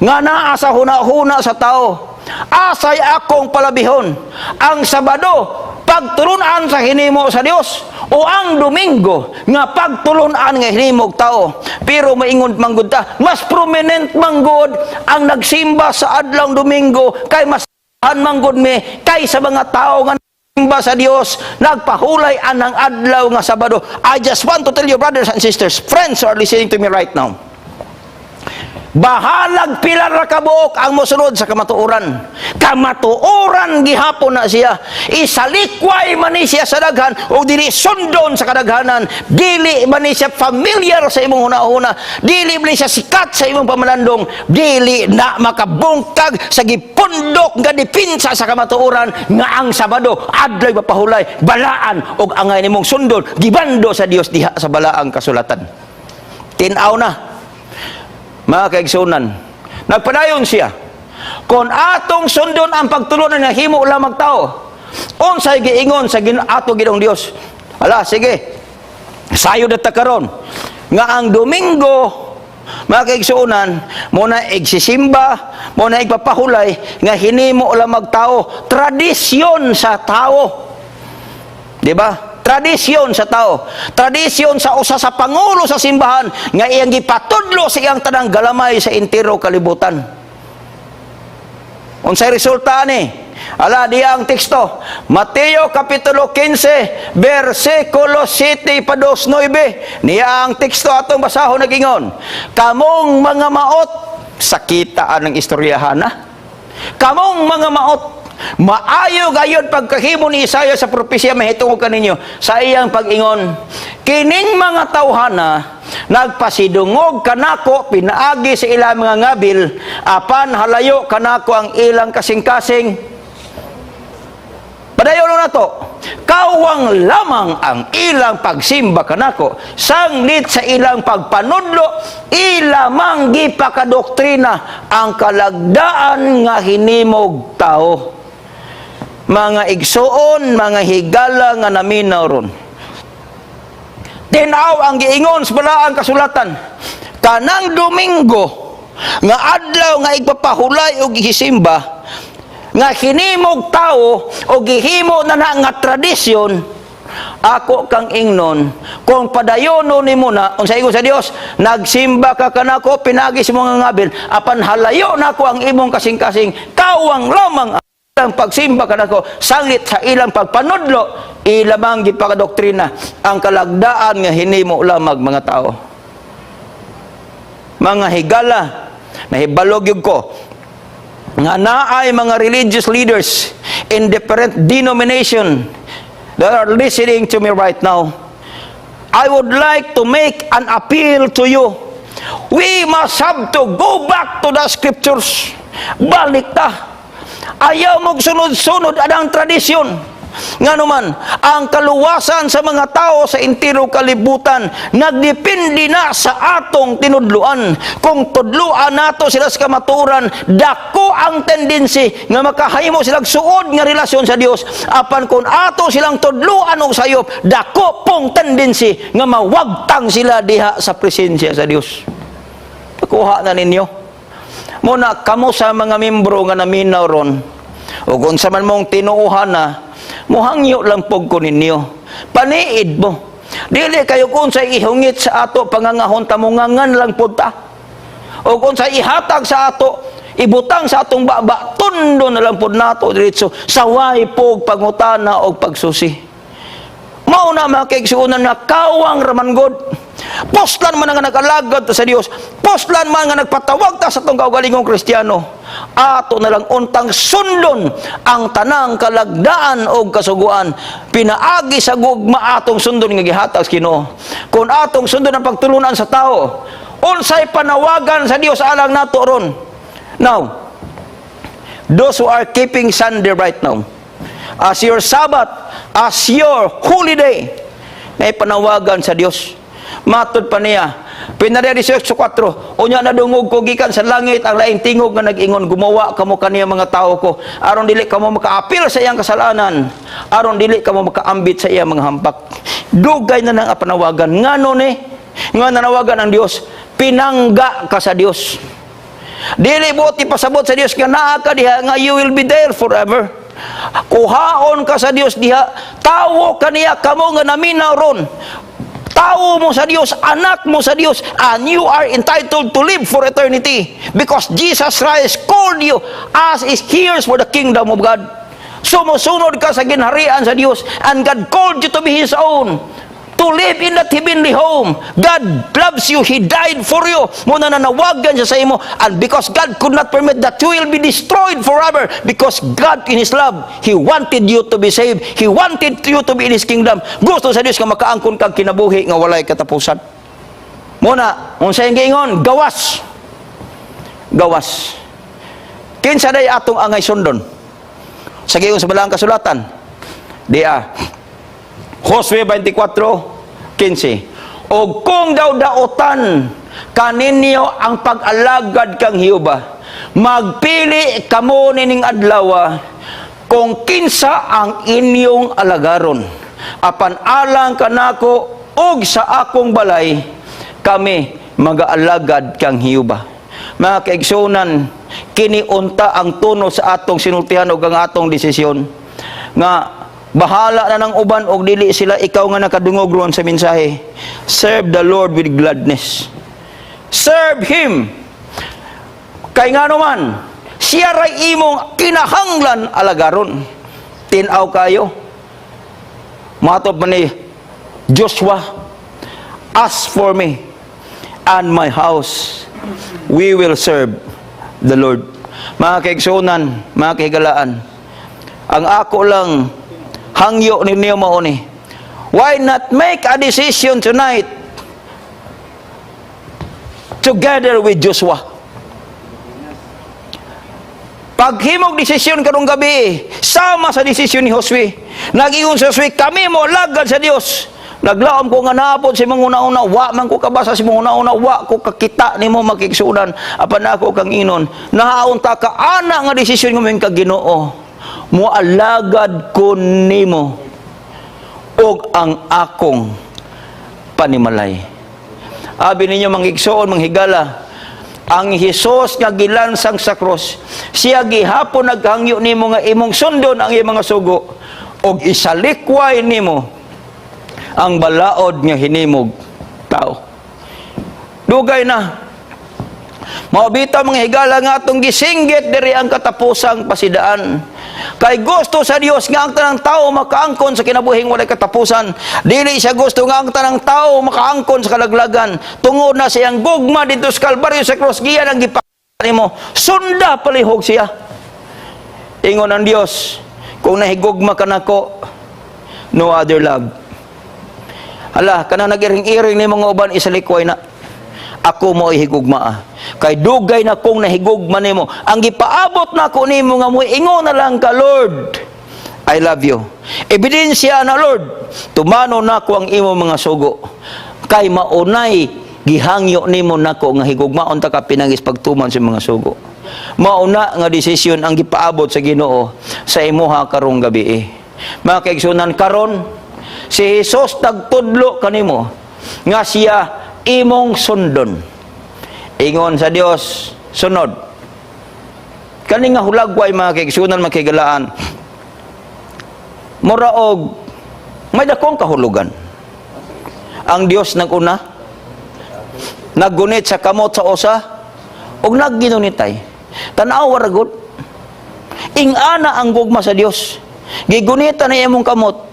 nga naa sa huna-huna sa tao. Asay akong palabihon? Ang Sabado pagtulunan sa hinimo sa Dios o ang Domingo nga pagtulunan nga hinimo og tao? Pero maingon manggod ta, mas prominent manggod ang nagsimba sa adlaw Domingo kay mas manggod mi kaysa mga tao nga nagsimba sa Dios nagpahulay anang adlaw nga Sabado. I just want to tell you, brothers and sisters, friends who are listening to me right now, bahalag pila ra kabuok ang mosunod sa kamatuoran. Kamatuoran gihapon na siya. Isalikway man ni siya sa daghan o dili sundon sa kadaghanan. Dili man ni siya familiar sa imong hunahuna. Dili man ni siya sikat sa imong pamalandong. Dili na makabungkag sa gipundok nga depensa sa kamatuoran nga ang Sabado adlaw mapahulay, balaan og angay nimong sundon gibando sa Dios diha sa balaang kasulatan. Tin-aw na. Mga kaigsunan, nagpadayon siya. Kung atong sundon ang pagtulunan nga himo lamang tao, unsay giingon sa ato Ginoong Dios? Ala, sige. Sayo ta karon nga ang Domingo, mga kaigsuonan, mo na igsisimba, mo na igpapahulay nga hinimo lamang tao, tradisyon sa tao. Di ba? Tradisyon sa tao. Tradisyon sa usa sa pangulo sa simbahan nga iyang gipatudlo sa iyang tanang galamay sa entero kalibutan. Unsay resulta ni? Ala, diya ang teksto. Mateo Kapitulo 15, versikulo 7 pa 9. Niya ang teksto atong basahon, nagingon: "Kamong mga maot," sakitaan ng istoryahan na. "Kamong mga maot, maayo gayod pagkahimo ni Isaiah sa propesya mahitungod kaninyo sa iyang pag-ingon, 'Kining mga tawhana nagpasidungog kanako pinaagi sa ilang mga ngabil, apan halayo kanako ang ilang kasing-kasing.'" Padayon na to. Kawang lamang ang ilang pagsimba kanako, sanglit sa ilang pagpanudlo, ilamang gipakadoktrina ang kalagdaan nga hinimog tao. Mga igsuon, mga higala nga naminaw ron. Tinaw ang giingon sa balaang kasulatan. Kanang Domingo, nga adlaw nga igpapahulay og gisimba, nga hinimog tao o gihimo na na nga tradisyon, ako kang ingnon, kung padayono nimo na, unsa ingon sa Dios, nagsimba ka kanako pinagi sa mga ngabil, apan halayo nako ang imong kasing-kasing, kawang lamang ang pagsimba kanako sanglit sa ilang pagpanudlo, ilamang gipakadoktrina ang kalagdaan nga hinimo lamang mga tao. Mga higala, nahibalog yun ko nga naay mga religious leaders in different denomination that are listening to me right now. I would like to make an appeal to you. We must have to go back to the scriptures. Balik ta. Ayaw mo sunod-sunod anang tradisyon. Nga naman, ang kaluwasan sa mga tao sa entero kalibutan nagdepende na sa atong tinudluan. Kung tudluan nato sila sa kamaturan, dako ang tendency nga makahimo silang suod nga relasyon sa Dios. Apan kung ato silang tudluan og sayop, dako pong tendency nga mawagtang sila diha sa presensya sa Dios. Pakuha na ninyo. Muna kamo sa mga membro nga naminaw ron, o kung sa man mong tinuuhan na, muhangyo lang pog ko ninyo. Paniid mo. Dili kayo kung sa ihungit sa ato pangangahon ta ngan lang pud ta. O kung sa ihatag sa ato, ibutang sa atong baba, tundo na lang pud nato diretso saway pog pangutana og pagsusi. Mao na, mga kaigsuonan, nga kawang raman god. Poslan man nga nag-alagad ta sa Dios, poslan man nga nagpatawag ta sa atong kaugalingong Kristiyano. Ato na lang untang sundon ang tanang kalagdaan og kasuguan. Pinaagi sa gugma atong sundon nga gihatag sa Ginoo. Kung atong sundon ang pagtulunan sa tao, unsay panawagan sa Dios alang nato ron? Now, those who are keeping Sunday right now, as your Sabbath, as your holy day, may panawagan sa Dios. Matod pa niya, Pinarya 18:4, "Unya nadungog ko gikan sa langit ang laing tingog nga nag-ingon, 'Gumawa kamo kaniya, mga tao ko, aron dili kamo makaapil sa iyang kasalanan, aron dili kamo makaambit sa iyang mga hampak.'" Dugay na nang panawagan. Ngano ni? Nga nanawagan ang Dios, pinangga ka sa Dios. Dili buot ipasabot sa Dios nga naa ka diha nga you will be there forever. Kuhaon ka sa Dios diha, tawo kaniya kamo nga naminaw ron. Tao mo sa Dios, anak mo sa Dios, and you are entitled to live for eternity because Jesus Christ called you as His heirs for the kingdom of God. Sumusunod ka sa ginharian sa Dios and God called you to be His own, to live in that heavenly home. God loves you. He died for you. Muna nanawagan siya sa imo. And because God could not permit that you will be destroyed forever, because God in His love, He wanted you to be saved. He wanted you to be in His kingdom. Gusto sa Dios nga makaangkon kag kinabuhi nga walay katapusan. Muna, unsa yung giingon? Gawas. Gawas. Kinsa day atong angay sundon? Sa giingon sa balaang kasulatan. Dia. Josue 24:15. "Og kung daw daotan kaninyo ang pag-alagad kang Jehova, magpili kamo nining adlaw kung kinsa ang inyong alagaron. Apan alang kanako ug sa akong balay, kami magaalagad kang Jehova." Mga kaigsunan, kini unta ang tono sa atong sinultihan ug ang atong desisyon nga bahala na ng uban og dili sila, ikaw nga nakadungog ron sa mensahe. Serve the Lord with gladness. Serve Him. Kay nga naman, siya ray imong kinahanglan alagaron. Tinaw kayo. Matod man ni Joshua, "As for me and my house, we will serve the Lord." Mga kaigsunan, mga kahigalaan, ang ako lang hangyo ninyo mao ni. Why not make a decision tonight together with Joshua? Paghimog desisyon karong gabi, sama sa desisyon ni Josue. Nag-ingon si Josue, "Kami moalagad sa Dios." Naglaom ko nga naapod sa imong una-una, wa man ko kabasa sa imong una-una, wa ko kakita nimo, mga kaigsuonan, apan ako kang inon, nahaunta ka ana nga desisyon nga moingon ka, "Ginoo, moalagad ko nimo og ang akong panimalay." Abi ninyo, mga igsoon, mga higala, ang Hesus nga gilansang sa krus, siya gihapon naghangyo nimo nga imong sundon ang iyang mga sugo og isalikway nimo ang balaod nga hinimog tao. Dugay na. Mao bitaw, mga higala, nga atong gisinggit diri ang katapusang pasidaan. Kay gusto sa Dios nga ang tanang tao makaangkon sa kinabuhing walay katapusan. Dili siya gusto nga ang tanang tao makaangkon sa kalaglagan. Tungod na siyang gugma didto sa Kalbaryo sa cross, giyan ang gipakita nimo. Sunda palihog siya. Ingon ang Dios, "Kung nahigugma ka nako, no other love." Hala, kana nag-iring-iring ni mga uban, isalikway na. Ako mo higugmaa. Kay dugay na kong nahigugma nimo. Ang gipaabot na ko nimo nga mo ingon na lang ka, "Lord, I love you." Ebidensya na, Lord, tumano nako ang imo mga sugo. Kay maunay gihangyo nimo nako nga higugmaon ta ka pinagis pagtuman sa mga sugo. Mauna nga desisyon ang gipaabot sa Ginoo sa imuha karong gabi. Mga kaigsunan, karon si Jesus nagtudlo kanimo nga siya imong sundon. Ingon sa Dios, sunod. Kani nga hulagway, mga kaigsunan, mga kahigalaan, mura og may dakong kahulugan. Ang Dios naguna, naggunit sa kamot sa usa, ug nagginunitay. Tanawa ra gud. Ingana ang gugma sa Dios. Gigunitan na imong kamot.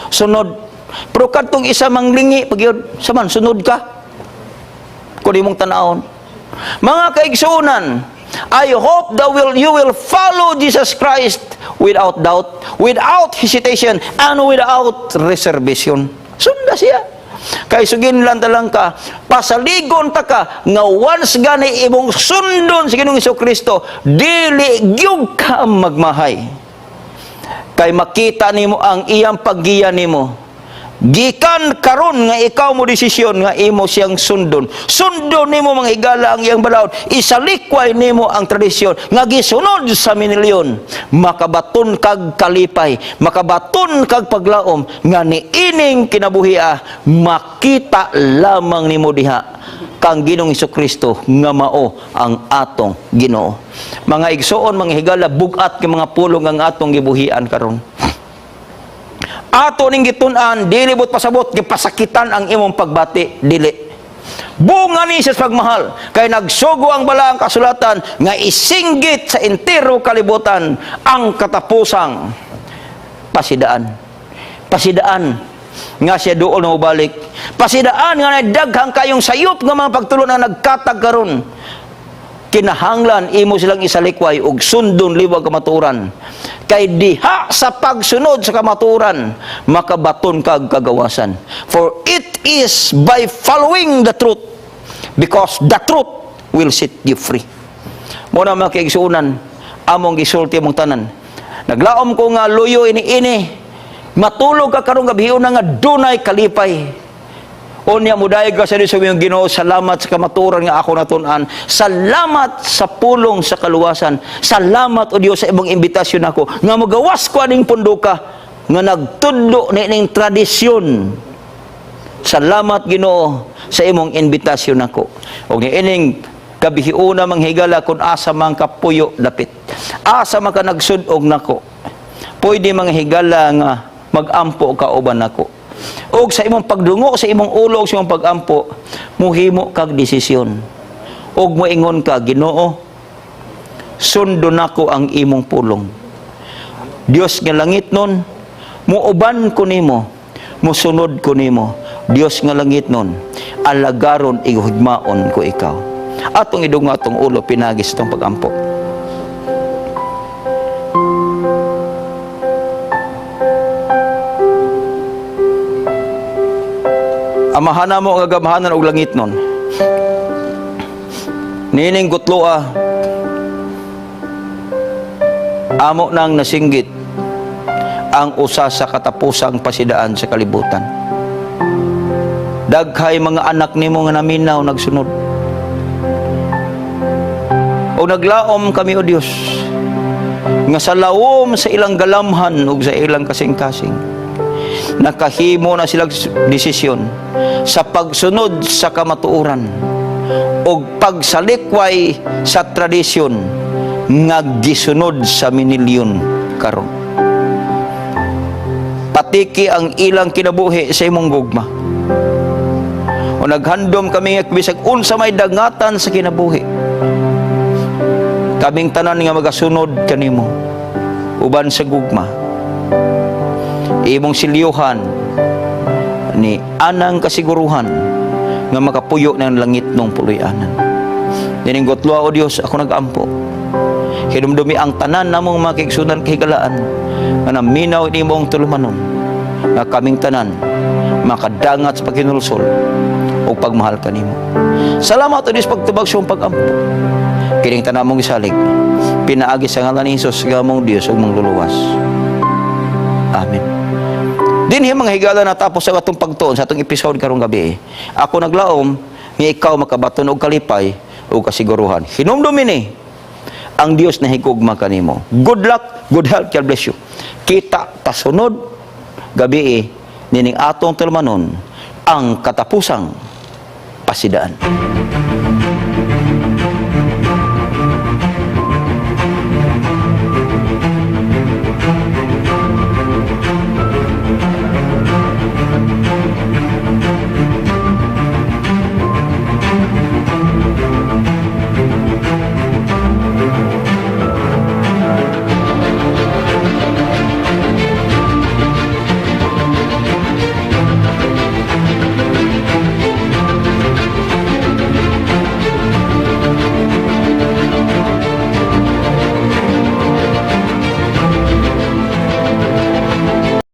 Sunod. Pero kadtong isa manglingi pagyud, saman sunod ka. Kung imong tanawon. Mga kaigsuonan, I hope that will you will follow Jesus Christ without doubt, without hesitation, and without reservation. Sunda siya. Kay suginlan ta lang ka, pasaligon ta ka, nga once gani imong sundon sa Ginoong Kristo, dili gyud ka magmahay. Kay makita nimo ang iyang paggiya nimo. Gikan karon nga ikaw mo desisyon nga imo siyang sundon. Sundon nimo, mga higala, ang iyang balaod. Isalikway nimo ang tradisyon nga gisunod sa minilyon. Makabaton kag kalipay, makabaton kag paglaom nga niining kinabuhia makita lamang nimo diha kang Ginoong Kristo nga mao ang atong Ginoo. Mga igsoon, mga higala, bugat kay mga pulong ang atong gibuhian karon. Ato ning gitun-an, dili buot pasabot gipasakitan ang imong pagbati, dili. Bunga ni sa pagmahal kay nagsugo ang balaang kasulatan nga isinggit sa entero kalibutan ang katapusang pasidaan. Pasidaan nga siya doon na mobalik. Pasidaan nga daghang kayong sayop nga mga pagtulo na nagkatag karon. Kinahanglan imo silang isalikway ug sundon liwag kamatuoran. Kay diha sa pagsunod sa kamatuoran makabaton kag kagawasan. For it is by following the truth, because the truth will set you free. Mao na, mga kaigsuonan, among gisulti among tanan. Naglaom ko nga luyo ini ini matulog ka karong gabi nga dunay kalipay. Unya mudayeg ka sa Dios sa iyong Ginoo, salamat sa kamatuoran nga ako natun-an. Salamat sa pulong sa kaluwasan. Salamat, o Dios, sa imong imbitasyon ako nga magawas ko aning punduka nga nagtudlo ni ning tradisyon. Salamat, Ginoo, sa imong imbitasyon nako. Og niining gabihiuna, mga higala, kung asa man ka puyo dapit. Asa man ka nagsud-og nako. Pwede, mga higala, nga magampo ka uban nako. Og sa imong pagdungo sa imong ulo og sa imong pagampo, muhimo kag desisyon. Og moingon ka, "Ginoo, sundon nako ang imong pulong. Dios nga langit nun, muuban ko nimo, musunod ko nimo. Dios nga langit nun, alagaron higugmaon ko ikaw." Atong idungo atong ulo pinagi sa atong pagampo. Amahan mo nga gamhanan og langit nun. Nining gutloa, Amo nang nasinggit ang usa sa katapusang pasidaan sa kalibutan. Daghay mga anak nimo nga naminaw, nagsunod. O naglaom kami, O Dios, nga sa lawom sa ilang galamhan ug sa ilang kasing-kasing, nakahimo na silang desisyon sa pagsunod sa kamatuoran ug pagsalikway sa tradisyon nga gisunod sa minilyon karon. Patiki ang ilang kinabuhi sa imong gugma. O naghandom kami nga bisag unsa may dangatan sa kinabuhi, kaming tanan nga magasunod kanimo uban sa gugma. Imong silyuhan ni anang kasiguruhan nga makapuyo ng langitnong puloy-anan. Nining gutloa, O Dios, ako nag-ampo. Hinumdumi ang tanan namong mga kaigsuonan kahigalaan nga naminaw nimong tulumanon, nga kaming tanan makadangat sa paghinulsol o pagmahal kanimo. Salamat, O Dios, pagtubag sa iyong pag-ampo. Kining tanan among gisalig pinaagi sa ngalan ni Jesus nga among Dios ug mangluluwas. Amen. Dinhi, mga higala, natapos sa atong pagtuon sa atong episode karong gabi. Ako naglaom nga ikaw makabaton og kalipay ug kasiguruhan. Hinumdumi ni ang Dios na higugma kanimo. Good luck, good health, God bless you. Kita ta sunod gabi nining atong tulumanon, ang katapusang pasidaan.